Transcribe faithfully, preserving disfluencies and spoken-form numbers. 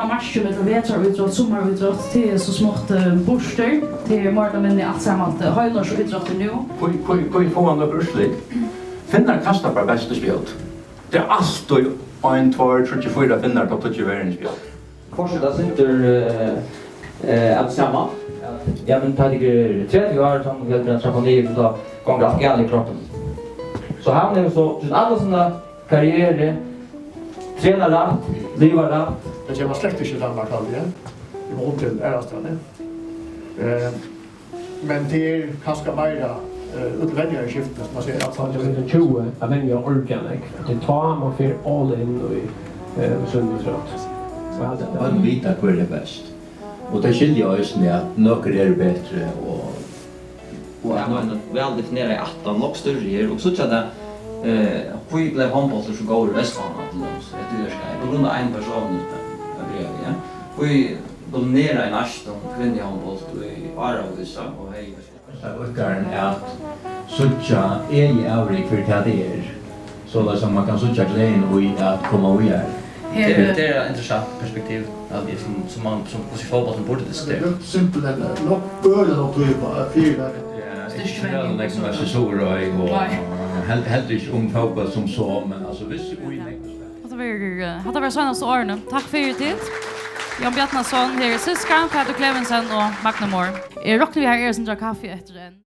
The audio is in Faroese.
Markið millum vetrarítrótt, summarítrótt, tað er so smátt, eh, burtur. Tað er meira ella minni alt saman, eh, heilárssítróttir nú. Hví, hví, hví fáa nøkur úrslit? Finnar kasta bara bestu spjót. Tað er altíð ein, tveir, tríggir, fýra finnar, topp tíggju í verðini spjót. Fortseta sindur, eh, eh, av sama. Ja, men tá tað er tretivu ár, so hann heldur ein trappa niður, so tá gongur alt galið í kroppinum. So hann hevur so, til alla sína karrieru, trena rætt, liva rætt. Tað kemur slett ikki í Danmark, haldi eg, í mun til aðrastaðni. Eh, men tað er kanska meira, eh, út til venjarin skifti, sum man sigur, at hann Hann er tjúgu at venja ordiliga nógv. Tað er tá man fer all in í, eh, í sín ítrótt. Og alt tað. Børn vita, hvør er best. Og tey skilja eisini, at nøkur eru betri, og Og at man væl definerað aftan, nokk størri her, og síggja tað, eh, hví bleiv hondbóltur so góður í Vestmanna, til dømis, eftir tí er skeið, på grund av ein persón, at byrja við, ja. Hví domineraði næstan kvinnuhondbólt í áravís, og hevði Okkara er at síggja egið avrik fyri tað tað er, soleiðis at man kann síggja gleðina í at koma víðari. Her Tað er, tað er eitt interessant perspektiv, av tí sum, sum man, sum, hvussu fótbólturin burdi Tað diskuterað. Brúkt simpelthen, eh, nokk, øgiliga nokk tíð upp á, eh, fyri tað. Ja, ikki so væl nógv um Vestursuðuroy og Nei. hel-, heldur ikki um fótbólt sum so, men altso, viss í nógv Hatta verður, eh, hatta verða seinastu orðini. Takk fyri tit. Jón Bjarnason, her er Siska, Pætur Klevensen og Magni Mohr. Eg rokni við, her er eitt sindur av kaffi eftir enn.